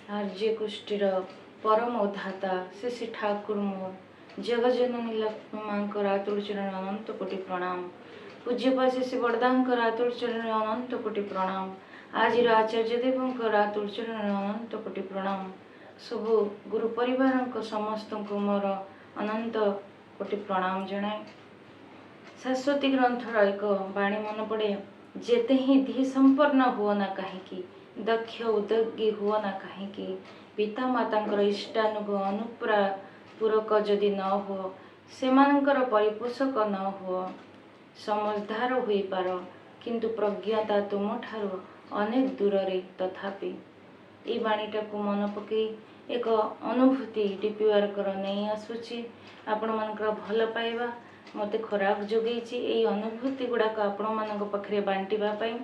ଆର୍ଯ୍ୟ ଗୋଷ୍ଠୀର ପରମ ଉଦ୍ଧାତା ଶ୍ରୀ ଶ୍ରୀ ଠାକୁର ମୋର ଜଗଜନନୀ ଲକ୍ଷ୍ମୀ ମାଙ୍କର ଆତୁଳ ଚରଣ ଅନନ୍ତ କୋଟି ପ୍ରଣାମ। ପୂଜ୍ୟପା ଶ୍ରୀ ଶ୍ରୀ ବଡ଼ଦାଙ୍କର ଆତୁଳ ଚରଣ ଅନନ୍ତ କୋଟି ପ୍ରଣାମ। ଆଜିର ଆଚାର୍ଯ୍ୟ ଦେବଙ୍କର ଆତୁଳ ଚରଣ ଅନନ୍ତ କୋଟି ପ୍ରଣାମ। ସବୁ ଗୁରୁ ପରିବାରଙ୍କ ସମସ୍ତଙ୍କୁ ମୋର ଅନନ୍ତ କୋଟି ପ୍ରଣାମ ଜଣାଏ। ଶାଶ୍ୱତୀ ଗ୍ରନ୍ଥର ଏକ ବାଣୀ ମନେ ପଡ଼େ, ଯେତେ ହିଁ ଧୀ ସମ୍ପନ୍ନ ହୁଅ ନା କାହିଁକି, ଦକ୍ଷ ଉଦ୍ୟୋଗୀ ହୁଅ ନା କାହିଁକି, ପିତାମାତାଙ୍କର ଇଷ୍ଟାନୁଗ ଅନୁପ୍ରା ପୂରକ ଯଦି ନ ହୁଅ, ସେମାନଙ୍କର ପରିପୋଷକ ନ ହୁଅ, ସମଝଦାର ହୋଇପାର, କିନ୍ତୁ ପ୍ରଜ୍ଞତା ତୁମଠାରୁ ଅନେକ ଦୂରରେ ତଥାପି। ଏଇ ବାଣୀଟାକୁ ମନେ ପକାଇ ଏକ ଅନୁଭୂତି ଡିପି ୱାର୍କର ନେଇ ଆସୁଛି। ଆପଣମାନଙ୍କର ଭଲ ପାଇବା ମୋତେ ଖୋରାକ ଯୋଗେଇଛି ଏଇ ଅନୁଭୂତି ଗୁଡ଼ାକ ଆପଣମାନଙ୍କ ପାଖରେ ବାଣ୍ଟିବା ପାଇଁ।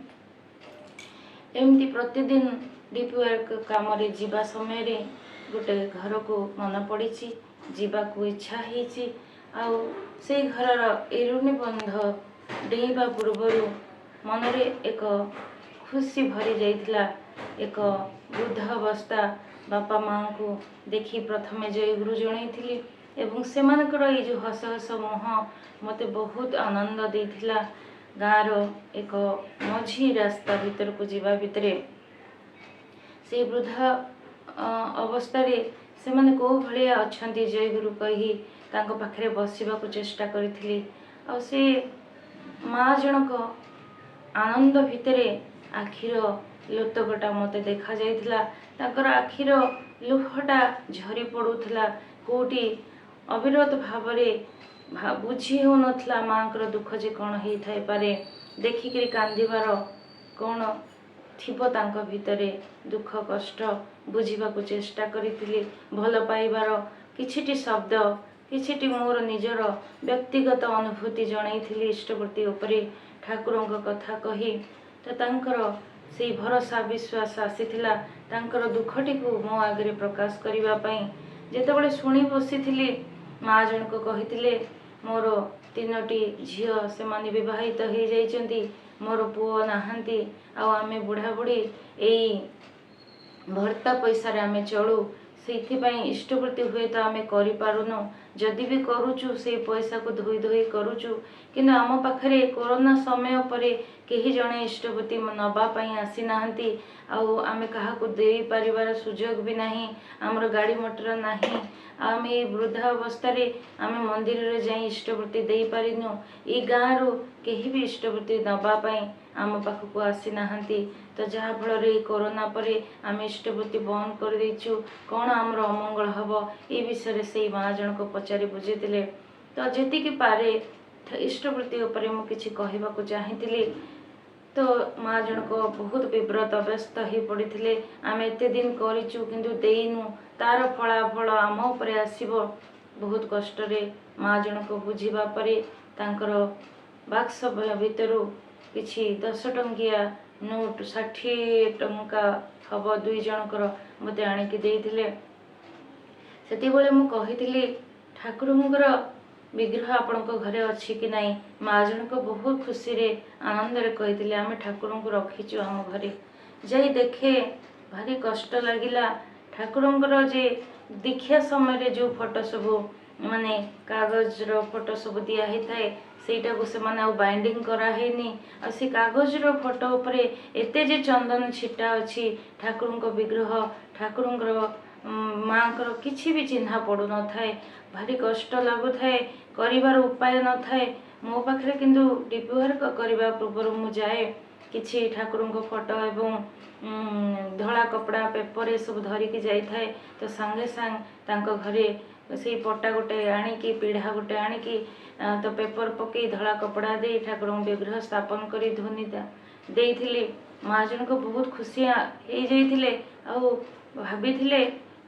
ଏମିତି ପ୍ରତିଦିନ ଡିପି ୱାର୍କ କାମରେ ଯିବା ସମୟରେ ଗୋଟେ ଘରକୁ ମନେ ପଡ଼ିଛି, ଯିବାକୁ ଇଚ୍ଛା ହେଇଛି। ଆଉ ସେଇ ଘରର ଏରୁଣି ବନ୍ଧ ଡେଇଁବା ପୂର୍ବରୁ ମନରେ ଏକ ଖୁସି ଭରି ଯାଇଥିଲା। ଏକ ବୃଦ୍ଧ ଅବସ୍ଥା ବାପା ମାଆଙ୍କୁ ଦେଖି ପ୍ରଥମେ ଜୟଗୁରୁ ଜଣାଇଥିଲି ଏବଂ ସେମାନଙ୍କର ଏଇ ଯେଉଁ ହସ ହସ ମୁହଁ ମୋତେ ବହୁତ ଆନନ୍ଦ ଦେଇଥିଲା। ଗାଁର ଏକ ମଝି ରାସ୍ତା ଭିତରକୁ ଯିବା ଭିତରେ ସେଇ ବୃଦ୍ଧ ଅବସ୍ଥାରେ ସେମାନେ କେଉଁ ଭଳିଆ ଅଛନ୍ତି, ଜୟଗୁରୁ କହି ତାଙ୍କ ପାଖରେ ବସିବାକୁ ଚେଷ୍ଟା କରିଥିଲି। ଆଉ ସେ ମା ଜଣକ ଆନନ୍ଦ ଭିତରେ ଆଖିର ଲୋତକଟା ମୋତେ ଦେଖାଯାଇଥିଲା। ତାଙ୍କର ଆଖିର ଲୁହଟା ଝରି ପଡ଼ୁଥିଲା କେଉଁଠି ଅବିରତ ଭାବରେ। ବୁଝି ହେଉନଥିଲା ମାଆଙ୍କର ଦୁଃଖ ଯେ କ'ଣ ହେଇଥାଇପାରେ, ଦେଖିକିରି କାନ୍ଦିବାର କ'ଣ ଥିବ ତାଙ୍କ ଭିତରେ ଦୁଃଖ କଷ୍ଟ, ବୁଝିବାକୁ ଚେଷ୍ଟା କରିଥିଲି। ଭଲ ପାଇବାର କିଛିଟି ଶବ୍ଦ, କିଛିଟି ମୋର ନିଜର ବ୍ୟକ୍ତିଗତ ଅନୁଭୂତି ଜଣାଇଥିଲି ଇଷ୍ଟବୃତ୍ତି ଉପରେ ଠାକୁରଙ୍କ କଥା କହି। ତ ତାଙ୍କର ସେଇ ଭରସା ବିଶ୍ୱାସ ଆସିଥିଲା ତାଙ୍କର ଦୁଃଖଟିକୁ ମୋ ଆଗରେ ପ୍ରକାଶ କରିବା ପାଇଁ। ଯେତେବେଳେ ଶୁଣି ବସିଥିଲି, ମା ଜଣକ କହିଥିଲେ, ମୋର ତିନୋଟି ଝିଅ, ସେମାନେ ବିବାହିତ ହେଇଯାଇଛନ୍ତି, ମୋର ପୁଅ ନାହାନ୍ତି, ଆଉ ଆମେ ବୁଢ଼ା ବୁଢ଼ୀ ଏଇ ଭତ୍ତା ପଇସାରେ ଆମେ ଚଳୁ। ସେଇଥିପାଇଁ ଇଷ୍ଟବୃତ୍ତି ହୁଏତ ଆମେ କରିପାରୁନୁ, ଯଦି ବି କରୁଛୁ ସେଇ ପଇସାକୁ ଧୋଇ ଧୋଇ କରୁଛୁ। କିନ୍ତୁ ଆମ ପାଖରେ କୋରୋନା ସମୟ ପରେ କେହି ଜଣେ ଇଷ୍ଟବୃତ୍ତି ନେବା ପାଇଁ ଆସିନାହାନ୍ତି, ଆଉ ଆମେ କାହାକୁ ଦେଇପାରିବାର ସୁଯୋଗ ବି ନାହିଁ। ଆମର ଗାଡ଼ି ମଟର ନାହିଁ, ଆଉ ଆମେ ଏଇ ବୃଦ୍ଧା ଅବସ୍ଥାରେ ଆମେ ମନ୍ଦିରରେ ଯାଇ ଇଷ୍ଟବୃତ୍ତି ଦେଇପାରିନୁ। ଏଇ ଗାଁରୁ କେହି ବି ଇଷ୍ଟବୃତ୍ତି ନେବା ପାଇଁ ଆମ ପାଖକୁ ଆସିନାହାନ୍ତି। ତ ଯାହାଫଳରେ ଏଇ କୋରୋନା ପରେ ଆମେ ଇଷ୍ଟବୃତ୍ତି ବନ୍ଦ କରିଦେଇଛୁ। କ'ଣ ଆମର ଅମଙ୍ଗଳ ହେବ, ଏ ବିଷୟରେ ସେଇ ମା ଜଣକ ପଚାରି ବୁଝିଥିଲେ। ତ ଯେତିକି ପାରେ ଇଷ୍ଟବୃତ୍ତି ଉପରେ ମୁଁ କିଛି କହିବାକୁ ଚାହିଁଥିଲି। ତ ମା ଜଣକ ବହୁତ ବିବ୍ରତ ବ୍ୟସ୍ତ ହେଇ ପଡ଼ିଥିଲେ। ଆମେ ଏତେ ଦିନ କରିଛୁ କିନ୍ତୁ ଦେଇନୁ, ତାର ଫଳାଫଳ ଆମ ଉପରେ ଆସିବ। ବହୁତ କଷ୍ଟରେ ମା ଜଣକ ବୁଝିବା ପରେ ତାଙ୍କର ବାକ୍ସ ଭିତରୁ କିଛି 10 ଟଙ୍କିଆ ନୋଟ, 60 ଟଙ୍କା ହବ ଦୁଇ ଜଣଙ୍କର, ମୋତେ ଆଣିକି ଦେଇଥିଲେ। ସେତିକିବେଳେ ମୁଁ କହିଥିଲି, ଠାକୁରଙ୍କର ବିଗ୍ରହ ଆପଣଙ୍କ ଘରେ ଅଛି କି ନାହିଁ? ମା ଜଣକ ବହୁତ ଖୁସିରେ ଆନନ୍ଦରେ କହିଥିଲେ, ଆମେ ଠାକୁରଙ୍କୁ ରଖିଛୁ ଆମ ଘରେ। ଯାଇ ଦେଖେ, ଭାରି କଷ୍ଟ ଲାଗିଲା। ଠାକୁରଙ୍କର ଯେ ଦୀକ୍ଷା ସମୟରେ ଯେଉଁ ଫଟୋ ସବୁ, ମାନେ କାଗଜର ଫଟୋ ସବୁ ଦିଆ ହେଇଥାଏ, ସେଇଟାକୁ ସେମାନେ ଆଉ ବାଇଣ୍ଡିଂ କରାହେଇନି। ଆଉ ସେ କାଗଜର ଫଟୋ ଉପରେ ଏତେ ଯେ ଚନ୍ଦନ ଛିଟା ଅଛି, ଠାକୁରଙ୍କ ବିଗ୍ରହ, ଠାକୁରଙ୍କର ମାଆଙ୍କର କିଛି ବି ଚିହ୍ନା ପଡ଼ୁନଥାଏ। ଭାରି କଷ୍ଟ ଲାଗୁଥାଏ, କରିବାର ଉପାୟ ନଥାଏ ମୋ ପାଖରେ। କିନ୍ତୁ ଡିପି ୱାର୍କ କରିବା ପୂର୍ବରୁ ମୁଁ ଯାଏ, କିଛି ଠାକୁରଙ୍କ ଫଟୋ ଏବଂ ଧଳା କପଡ଼ା, ପେପର ଏସବୁ ଧରିକି ଯାଇଥାଏ। ତ ସାଙ୍ଗେ ସାଙ୍ଗେ ତାଙ୍କ ଘରେ ସେଇ ପଟା ଗୋଟେ ଆଣିକି, ପିଢ଼ା ଗୋଟେ ଆଣିକି, ତ ପେପର ପକେଇ, ଧଳା କପଡ଼ା ଦେଇ ଠାକୁରଙ୍କ ବିଗ୍ରହ ସ୍ଥାପନ କରି ଧୁନି ଦେଇଥିଲି। ମା ଜଣକ ବହୁତ ଖୁସି ହେଇଯାଇଥିଲେ ଆଉ ଭାବିଥିଲେ,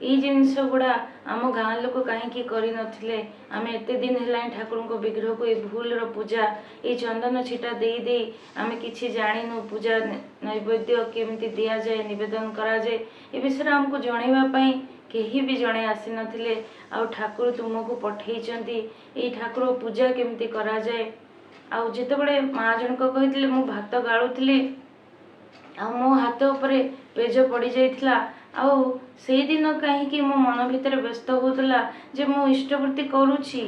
ଏଇ ଜିନିଷ ଗୁଡ଼ା ଆମ ଗାଁ ଲୋକ କାହିଁକି କରିନଥିଲେ? ଆମେ ଏତେ ଦିନ ହେଲାଣି ଠାକୁରଙ୍କ ବିଗ୍ରହକୁ ଏଇ ଭୁଲର ପୂଜା, ଏଇ ଚନ୍ଦନ ଛିଟା ଦେଇ ଦେଇ ଆମେ କିଛି ଜାଣିନୁ। ପୂଜା ନୈବେଦ୍ୟ କେମିତି ଦିଆଯାଏ, ନିବେଦନ କରାଯାଏ, ଏ ବିଷୟରେ ଆମକୁ ଜଣେଇବା ପାଇଁ କେହି ବି ଜଣେ ଆସିନଥିଲେ। ଆଉ ଠାକୁର ତୁମକୁ ପଠେଇଛନ୍ତି ଏଇ ଠାକୁର ପୂଜା କେମିତି କରାଯାଏ। ଆଉ ଯେତେବେଳେ ମା ଜଣକ କହିଥିଲେ, ମୁଁ ଭାତ ଗାଳୁଥିଲି ଆଉ ମୋ ହାତ ଉପରେ ପେଜ ପଡ଼ିଯାଇଥିଲା। ଆଉ ସେଇଦିନ କାହିଁକି ମୋ ମନ ଭିତରେ ବ୍ୟସ୍ତ ହେଉଥିଲା ଯେ ମୁଁ ଇଷ୍ଟବୃତ୍ତି କରୁଛି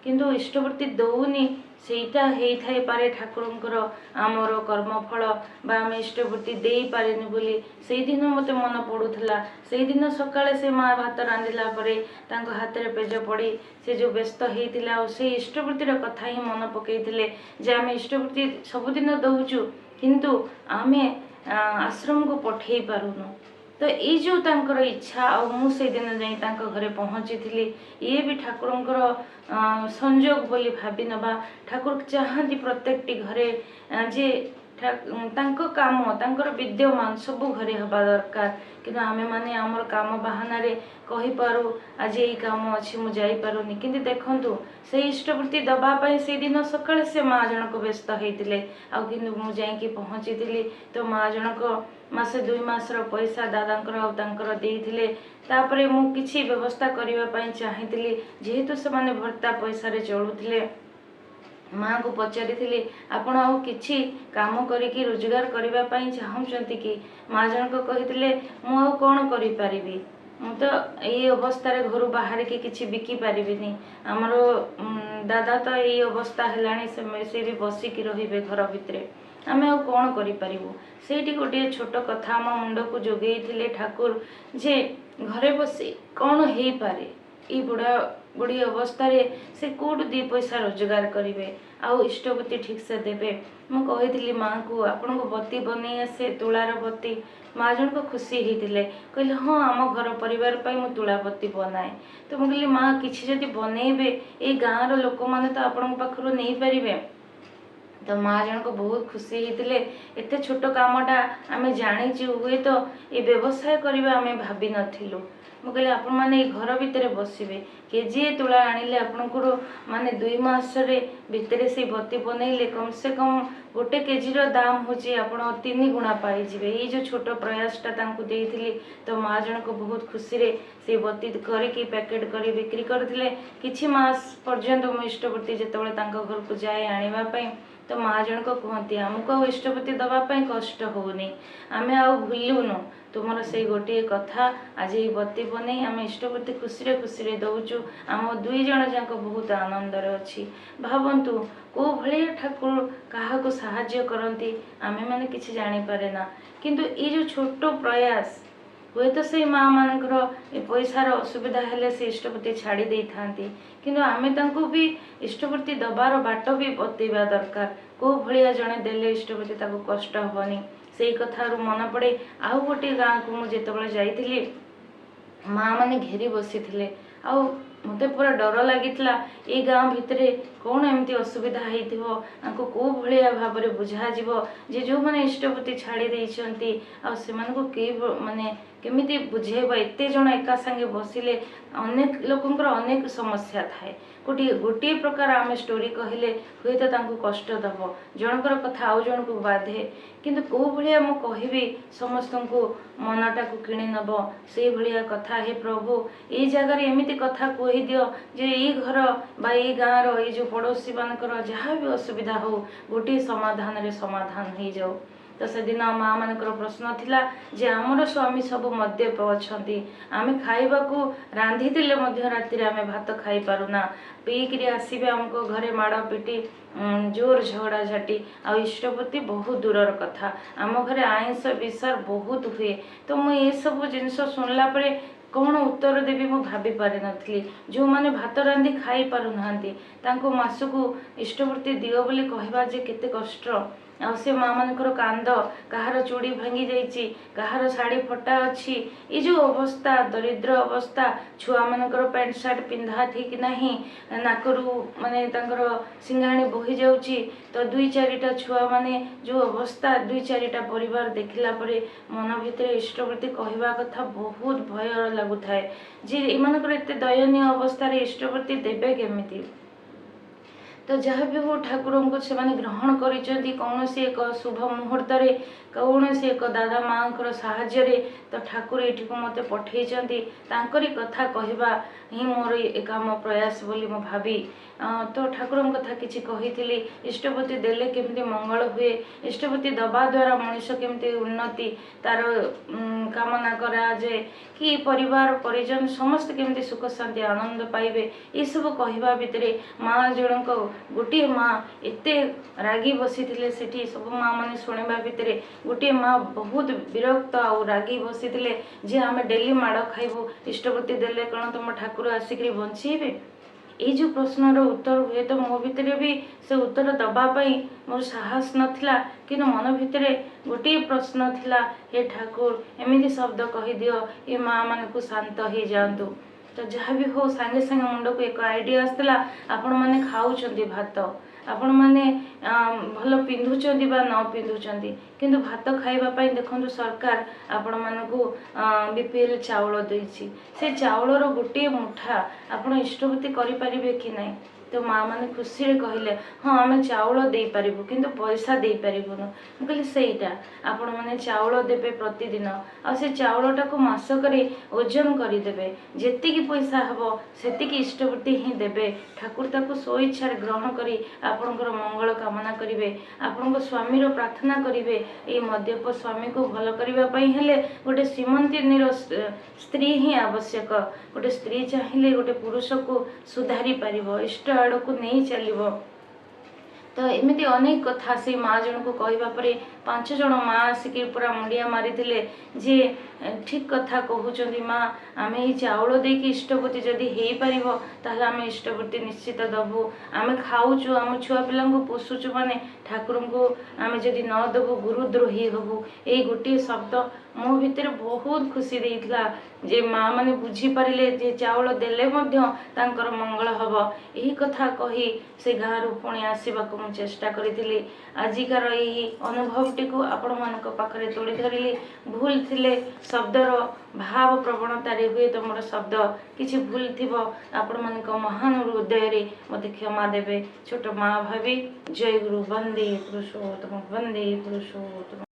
କିନ୍ତୁ ଇଷ୍ଟବୃତ୍ତି ଦେଉନି। ସେଇଟା ହେଇଥାଇପାରେ ଠାକୁରଙ୍କର ଆମର କର୍ମଫଳ, ବା ଆମେ ଇଷ୍ଟବୃତ୍ତି ଦେଇପାରିନୁ ବୋଲି ସେଇଦିନ ମୋତେ ମନେ ପଡ଼ୁଥିଲା। ସେଇଦିନ ସକାଳେ ସେ ମା ଭାତ ରାନ୍ଧିଲା ପରେ ତାଙ୍କ ହାତରେ ପେଜ ପଡ଼ି ସେ ଯେଉଁ ବ୍ୟସ୍ତ ହେଇଥିଲା, ଆଉ ସେଇ ଇଷ୍ଟବୃତ୍ତିର କଥା ହିଁ ମନେ ପକେଇଥିଲେ ଯେ ଆମେ ଇଷ୍ଟବୃତ୍ତି ସବୁଦିନ ଦେଉଛୁ କିନ୍ତୁ ଆମେ ଆଶ୍ରମକୁ ପଠେଇ ପାରୁନୁ। ତ ଏଇ ଯେଉଁ ତାଙ୍କର ଇଚ୍ଛା, ଆଉ ମୁଁ ସେଇଦିନ ଯାଇ ତାଙ୍କ ଘରେ ପହଞ୍ଚିଥିଲି, ଇଏ ବି ଠାକୁରଙ୍କର ସଂଯୋଗ ବୋଲି ଭାବି ନେବା। ଠାକୁର ଚାହାନ୍ତି ପ୍ରତ୍ୟେକଟି ଘରେ ଯେ ତାଙ୍କ କାମ, ତାଙ୍କର ବିଦ୍ୟମାନ ସବୁ ଘରେ ହେବା ଦରକାର। କିନ୍ତୁ ଆମେମାନେ ଆମର କାମ ବାହାନାରେ କହିପାରୁ ଆଜି ଏଇ କାମ ଅଛି, ମୁଁ ଯାଇପାରୁନି। କିନ୍ତୁ ଦେଖନ୍ତୁ, ସେଇ ଇଷ୍ଟବୃତ୍ତି ଦେବା ପାଇଁ ସେଇଦିନ ସକାଳେ ସେ ମା ଜଣକ ବ୍ୟସ୍ତ ହେଇଥିଲେ, ଆଉ କିନ୍ତୁ ମୁଁ ଯାଇକି ପହଞ୍ଚିଥିଲି ତ ମା ଜଣକ ମାସେ 2 ମାସର ପଇସା ଦାଦାଙ୍କର ଆଉ ତାଙ୍କର ଦେଇଥିଲେ। ତାପରେ ମୁଁ କିଛି ବ୍ୟବସ୍ଥା କରିବା ପାଇଁ ଚାହିଁଥିଲି, ଯେହେତୁ ସେମାନେ ଭତ୍ତା ପଇସାରେ ଚଳୁଥିଲେ। ମାଆଙ୍କୁ ପଚାରିଥିଲି, ଆପଣ ଆଉ କିଛି କାମ କରିକି ରୋଜଗାର କରିବା ପାଇଁ ଚାହୁଁଛନ୍ତି କି? ମା ଜଣକ କହିଥିଲେ, ମୁଁ ଆଉ କ'ଣ କରିପାରିବି? ମୁଁ ତ ଏଇ ଅବସ୍ଥାରେ ଘରୁ ବାହାରିକି କିଛି ବିକି ପାରିବିନି। ଆମର ଦାଦା ତ ଏଇ ଅବସ୍ଥା ହେଲାଣି, ସେ ବି ବସିକି ରହିବେ ଘର ଭିତରେ, ଆମେ ଆଉ କ'ଣ କରିପାରିବୁ? ସେଇଠି ଗୋଟିଏ ଛୋଟ କଥା ଆମ ମୁଣ୍ଡକୁ ଯୋଗେଇଥିଲେ ଠାକୁର ଯେ ଘରେ ବସି କ'ଣ ହେଇପାରେ? ଏଇ ବୁଢ଼ା ବୁଢ଼ୀ ଅବସ୍ଥାରେ ସେ କେଉଁଠୁ 2 ପଇସା ରୋଜଗାର କରିବେ ଆଉ ଇଷ୍ଟବୃତ୍ତି ଠିକ୍ସେ ଦେବେ? ମୁଁ କହିଥିଲି ମାଆଙ୍କୁ, ଆପଣଙ୍କୁ ବତି ବନେଇ ଆସେ, ତୁଳାର ବତି? ମା ଜଣକ ଖୁସି ହେଇଥିଲେ, କହିଲେ ହଁ, ଆମ ଘର ପରିବାର ପାଇଁ ମୁଁ ତୁଳା ବତି ବନାଏ। ତ ମୁଁ କହିଲି, ମା କିଛି ଯଦି ବନେଇବେ ଏଇ ଗାଁର ଲୋକମାନେ ତ ଆପଣଙ୍କ ପାଖରୁ ନେଇପାରିବେ। ତ ମା ଜଣକ ବହୁତ ଖୁସି ହେଇଥିଲେ। ଏତେ ଛୋଟ କାମଟା ଆମେ ଜାଣିଛୁ, ହୁଏତ ଏ ବ୍ୟବସାୟ କରିବା ଆମେ ଭାବିନଥିଲୁ। ମୁଁ କହିଲି, ଆପଣମାନେ ଏଇ ଘର ଭିତରେ ବସିବେ, କେଜିଏ ତୁଳା ଆଣିଲେ ଆପଣଙ୍କର ମାନେ 2 ମାସରେ ଭିତରେ ସେଇ ବତି ବନେଇଲେ କମ୍ ସେ କମ୍ 1 କେଜିର ଦାମ ହେଉଛି ଆପଣ 3 ଗୁଣା ପାଇଯିବେ। ଏଇ ଯେଉଁ ଛୋଟ ପ୍ରୟାସଟା ତାଙ୍କୁ ଦେଇଥିଲି, ତ ମା ଜଣକ ବହୁତ ଖୁସିରେ ସେଇ ବତି କରିକି ପ୍ୟାକେଟ୍ କରି ବିକ୍ରି କରିଥିଲେ। କିଛି ମାସ ପର୍ଯ୍ୟନ୍ତ ମୁଁ ଇଷ୍ଟବୃତ୍ତି ଯେତେବେଳେ ତାଙ୍କ ଘରକୁ ଯାଏ ଆଣିବା ପାଇଁ, ତ ମା ଜଣକ କୁହନ୍ତି, ଆମକୁ ଆଉ ଇଷ୍ଟବୃତ୍ତି ଦେବା ପାଇଁ କଷ୍ଟ ହେଉନି, ଆମେ ଆଉ ଭୁଲୁନୁ ତୁମର ସେଇ ଗୋଟିଏ କଥା। ଆଜି ଏଇ ବତି ବନେଇ ଆମେ ଇଷ୍ଟବୃତ୍ତି ଖୁସିରେ ଖୁସିରେ ଦେଉଛୁ, ଆମ 2 ଜଣ ଯାକ ବହୁତ ଆନନ୍ଦରେ ଅଛି। ଭାବନ୍ତୁ କେଉଁ ଭଳିଆ ଠାକୁର କାହାକୁ ସାହାଯ୍ୟ କରନ୍ତି, ଆମେମାନେ କିଛି ଜାଣିପାରେ ନା। କିନ୍ତୁ ଏଇ ଯେଉଁ ଛୋଟ ପ୍ରୟାସ, ହୁଏତ ସେଇ ମା ମାନଙ୍କର ଏ ପଇସାର ଅସୁବିଧା ହେଲେ ସେ ଇଷ୍ଟବୃତ୍ତି ଛାଡ଼ି ଦେଇଥାନ୍ତି, କିନ୍ତୁ ଆମେ ତାଙ୍କୁ ବି ଇଷ୍ଟବୃତ୍ତି ଦେବାର ବାଟ ବି ବତେଇବା ଦରକାର। କେଉଁ ଭଳିଆ ଜଣେ ଦେଲେ ଇଷ୍ଟବୃତ୍ତି ତାକୁ କଷ୍ଟ ହେବନି। ସେଇ କଥାରୁ ମନେ ପଡ଼େ ଆଉ ଗୋଟିଏ ଗାଁକୁ ମୁଁ ଯେତେବେଳେ ଯାଇଥିଲି, ମା ମାନେ ଘେରି ବସିଥିଲେ, ଆଉ ମୋତେ ପୁରା ଡର ଲାଗିଥିଲା ଏଇ ଗାଁ ଭିତରେ କ'ଣ ଏମିତି ଅସୁବିଧା ହେଇଥିବ, ତାଙ୍କୁ କେଉଁ ଭଳିଆ ଭାବରେ ବୁଝାଯିବ ଯେ ଯେଉଁମାନେ ଇଷ୍ଟବୃତ୍ତି ଛାଡ଼ି ଦେଇଛନ୍ତି ଆଉ ସେମାନଙ୍କୁ କେହି ମାନେ କେମିତି ବୁଝେଇବ। ଏତେ ଜଣ ଏକା ସାଙ୍ଗେ ବସିଲେ ଅନେକ ଲୋକଙ୍କର ଅନେକ ସମସ୍ୟା ଥାଏ। ଗୋଟିଏ ପ୍ରକାର ଆମେ ଷ୍ଟୋରି କହିଲେ ହୁଏତ ତାଙ୍କୁ କଷ୍ଟ ଦେବ, ଜଣଙ୍କର କଥା ଆଉ ଜଣକୁ ବାଧେ, କିନ୍ତୁ କେଉଁ ଭଳିଆ ମୁଁ କହିବି ସମସ୍ତଙ୍କୁ ମନଟାକୁ କିଣି ନେବ ସେଇଭଳିଆ କଥା। ହେ ପ୍ରଭୁ, ଏଇ ଜାଗାରେ ଏମିତି କଥା କହିଦିଅ ଯେ ଏଇ ଘର ବା ଏଇ ଗାଁର ଏଇ ଯେଉଁ ପଡ଼ୋଶୀମାନଙ୍କର ଯାହା ବି ଅସୁବିଧା ହଉ ଗୋଟିଏ ସମାଧାନରେ ସମାଧାନ ହେଇଯାଉ। ତ ସେଦିନ ମା ମାନଙ୍କର ପ୍ରଶ୍ନ ଥିଲା ଯେ ଆମର ସ୍ୱାମୀ ସବୁ ମଦ୍ୟପ ଅଛନ୍ତି, ଆମେ ଖାଇବାକୁ ରାନ୍ଧିଥିଲେ ମଧ୍ୟ ରାତିରେ ଆମେ ଭାତ ଖାଇପାରୁନା, ପିଇକିରି ଆସିବେ ଆମକୁ ଘରେ ମାଡ଼ ପିଟି, ଜୋର ଝଗଡ଼ାଝାଟି, ଆଉ ଇଷ୍ଟବୃତ୍ତି ବହୁତ ଦୂରର କଥା, ଆମ ଘରେ ଆଇଁଷ ବିଷାର ବହୁତ ହୁଏ। ତ ମୁଁ ଏସବୁ ଜିନିଷ ଶୁଣିଲା ପରେ କ'ଣ ଉତ୍ତର ଦେବି ମୁଁ ଭାବି ପାରିନଥିଲି। ଯେଉଁମାନେ ଭାତ ରାନ୍ଧି ଖାଇପାରୁନାହାନ୍ତି ତାଙ୍କୁ ମାସକୁ ଇଷ୍ଟବୃତ୍ତି ଦିଅ ବୋଲି କହିବା ଯେ କେତେ କଷ୍ଟ। ଆଉ ସେ ମା ମାନଙ୍କର କାନ୍ଦ, କାହାର ଚୁଡ଼ି ଭାଙ୍ଗି ଯାଇଛି, କାହାର ଶାଢ଼ୀ ଫଟା ଅଛି, ଏଇ ଯେଉଁ ଅବସ୍ଥା, ଦରିଦ୍ର ଅବସ୍ଥା, ଛୁଆମାନଙ୍କର ପ୍ୟାଣ୍ଟ ସାର୍ଟ ପିନ୍ଧା ଠିକ୍ ନାହିଁ, ନାକରୁ ମାନେ ତାଙ୍କର ସିଙ୍ଘାଣି ବୋହି ଯାଉଛି। ତ 2 4ଟା ଛୁଆମାନେ ଯେଉଁ ଅବସ୍ଥା, 2 4ଟା ପରିବାର ଦେଖିଲା ପରେ ମନ ଭିତରେ ଇଷ୍ଟବୃତ୍ତି କହିବା କଥା ବହୁତ ଭୟ ଲାଗୁଥାଏ ଯେ ଏମାନଙ୍କର ଏତେ ଦୟନୀୟ ଅବସ୍ଥାରେ ଇଷ୍ଟବୃତ୍ତି ଦେବେ କେମିତି। ତ ଯାହା ବି ହଉ, ଠାକୁରଙ୍କୁ ସେମାନେ ଗ୍ରହଣ କରିଛନ୍ତି କୌଣସି ଏକ ଶୁଭ ମୁହୂର୍ତ୍ତରେ, କୌଣସି ଏକ ଦାଦା ମାଆଙ୍କର ସାହାଯ୍ୟରେ। ତ ଠାକୁର ଏଠିକୁ ମୋତେ ପଠେଇଛନ୍ତି, ତାଙ୍କରି କଥା କହିବା ହିଁ ମୋର ଏ କାମ ପ୍ରୟାସ ବୋଲି ମୁଁ ଭାବି ତ ଠାକୁରଙ୍କ କଥା କିଛି କହିଥିଲି। ଇଷ୍ଟବୃତ୍ତି ଦେଲେ କେମିତି ମଙ୍ଗଳ ହୁଏ, ଇଷ୍ଟବୃତ୍ତି ଦେବା ଦ୍ୱାରା ମଣିଷ କେମିତି ଉନ୍ନତି ତାର କାମନା କରାଯାଏ କି ପରିବାର ପରିଜନ ସମସ୍ତେ କେମିତି ସୁଖ ଶାନ୍ତି ଆନନ୍ଦ ପାଇବେ, ଏସବୁ କହିବା ଭିତରେ ମା ଜଣଙ୍କ, ଗୋଟିଏ ମା ଏତେ ରାଗି ବସିଥିଲେ। ସେଠି ସବୁ ମା ମାନେ ଶୁଣିବା ଭିତରେ ଗୋଟିଏ ମା ବହୁତ ବିରକ୍ତ ଆଉ ରାଗି ବସିଥିଲେ ଯେ ଆମେ ଡେଲି ମାଡ଼ ଖାଇବୁ, ଇଷ୍ଟବୃତ୍ତି ଦେଲେ କ'ଣ ତୁମ ଠାକୁର ଆସିକିରି ବଞ୍ଚେଇବେ? ଏଇ ଯେଉଁ ପ୍ରଶ୍ନର ଉତ୍ତର ହୁଏତ ମୋ ଭିତରେ ବି ସେ ଉତ୍ତର ଦେବା ପାଇଁ ମୋର ସାହସ ନଥିଲା, କିନ୍ତୁ ମନ ଭିତରେ ଗୋଟିଏ ପ୍ରଶ୍ନ ଥିଲା, ହେ ଠାକୁର, ଏମିତି ଶବ୍ଦ କହିଦିଅ ଏ ମା ମାନଙ୍କୁ ଶାନ୍ତ ହେଇଯାଆନ୍ତୁ। ତ ଯାହା ବି ହଉ, ସାଙ୍ଗେ ସାଙ୍ଗେ ମୁଣ୍ଡକୁ ଏକ ଆଇଡ଼ିଆ ଆସିଥିଲା। ଆପଣମାନେ ଖାଉଛନ୍ତି ଭାତ, ଆପଣମାନେ ଭଲ ପିନ୍ଧୁଛନ୍ତି ବା ନ ପିନ୍ଧୁଛନ୍ତି, କିନ୍ତୁ ଭାତ ଖାଇବା ପାଇଁ ଦେଖନ୍ତୁ ସରକାର ଆପଣମାନଙ୍କୁ ବିପିଏଲ୍ ଚାଉଳ ଦେଇଛି। ସେ ଚାଉଳର ଗୋଟିଏ ମୁଠା ଆପଣ ଇଷ୍ଟବୃତ୍ତି କରିପାରିବେ କି ନାହିଁ? ତ ମା ମାନେ ଖୁସିରେ କହିଲେ, ହଁ, ଆମେ ଚାଉଳ ଦେଇପାରିବୁ କିନ୍ତୁ ପଇସା ଦେଇପାରିବୁନୁ। ମୁଁ କହିଲି, ସେଇଟା ଆପଣମାନେ ଚାଉଳ ଦେବେ ପ୍ରତିଦିନ ଆଉ ସେ ଚାଉଳଟାକୁ ମାସକରେ ଓଜନ କରିଦେବେ। ଯେତିକି ପଇସା ହେବ ସେତିକି ଇଷ୍ଟବୃତ୍ତି ହିଁ ଦେବେ। ଠାକୁର ତାକୁ ସ୍ୱଇଚ୍ଛାରେ ଗ୍ରହଣ କରି ଆପଣଙ୍କର ମଙ୍ଗଳ କାମନା କରିବେ, ଆପଣଙ୍କ ସ୍ୱାମୀର ପ୍ରାର୍ଥନା କରିବେ। ଏଇ ମଦ୍ୟପ ସ୍ୱାମୀକୁ ଭଲ କରିବା ପାଇଁ ହେଲେ ଗୋଟେ ସୀମନ୍ତିନୀର ସ୍ତ୍ରୀ ହିଁ ଆବଶ୍ୟକ। ଗୋଟେ ସ୍ତ୍ରୀ ଚାହିଁଲେ ଗୋଟେ ପୁରୁଷକୁ ସୁଧାରି ପାରିବ, ଇଷ୍ଟ ଆଡ଼କୁ ନେଇ ଚାଲିବ। ତ ଏମିତି ଅନେକ କଥା ସେଇ ମା ଜଣକୁ କହିବା ପରେ ପାଞ୍ଚ ଜଣ ମା ଆସିକି ପୁରା ମୁଣ୍ଡିଆ ମାରିଥିଲେ ଯେ ଠିକ୍ କଥା କହୁଛନ୍ତି ମା, ଆମେ ଏଇ ଚାଉଳ ଦେଇକି ଇଷ୍ଟବୃତ୍ତି ଯଦି ହେଇପାରିବ ତାହେଲେ ଆମେ ଇଷ୍ଟବୃତ୍ତି ନିଶ୍ଚିତ ଦେବୁ। ଆମେ ଖାଉଛୁ, ଆମ ଛୁଆ ପିଲାଙ୍କୁ ପୋଷୁଛୁ, ମାନେ ଠାକୁରଙ୍କୁ ଆମେ ଯଦି ନ ଦେବୁ ଗୁରୁଦ୍ରୋହୀ ହେବୁ। ଏଇ ଗୋଟିଏ ଶବ୍ଦ ମୋ ଭିତରେ ବହୁତ ଖୁସି ଦେଇଥିଲା ଯେ ମା ମାନେ ବୁଝିପାରିଲେ ଯେ ଚାଉଳ ଦେଲେ ମଧ୍ୟ ତାଙ୍କର ମଙ୍ଗଳ ହେବ। ଏହି କଥା କହି ସେ ଗାଁରୁ ପୁଣି ଆସିବାକୁ ମୁଁ ଚେଷ୍ଟା କରିଥିଲି। ଆଜିକାର ଏହି ଅନୁଭବଟିକୁ ଆପଣମାନଙ୍କ ପାଖରେ ତୋଳି ଧରିଲି। ଭୁଲ ଥିଲେ, ଶବ୍ଦର ଭାବ ପ୍ରବଣତାରେ ହୁଏତ ମୋର ଶବ୍ଦ କିଛି ଭୁଲ ଥିବ, ଆପଣମାନଙ୍କ ମହାନ ହୃଦୟରେ ମୋତେ କ୍ଷମା ଦେବେ ଛୋଟ ମା ଭାବି। ଜୟ ଗୁରୁ, ବନ୍ଦେ ପୁରୁଷୋତ୍ତମ, ବନ୍ଦେ ପୁରୁଷୋତ୍ତମ।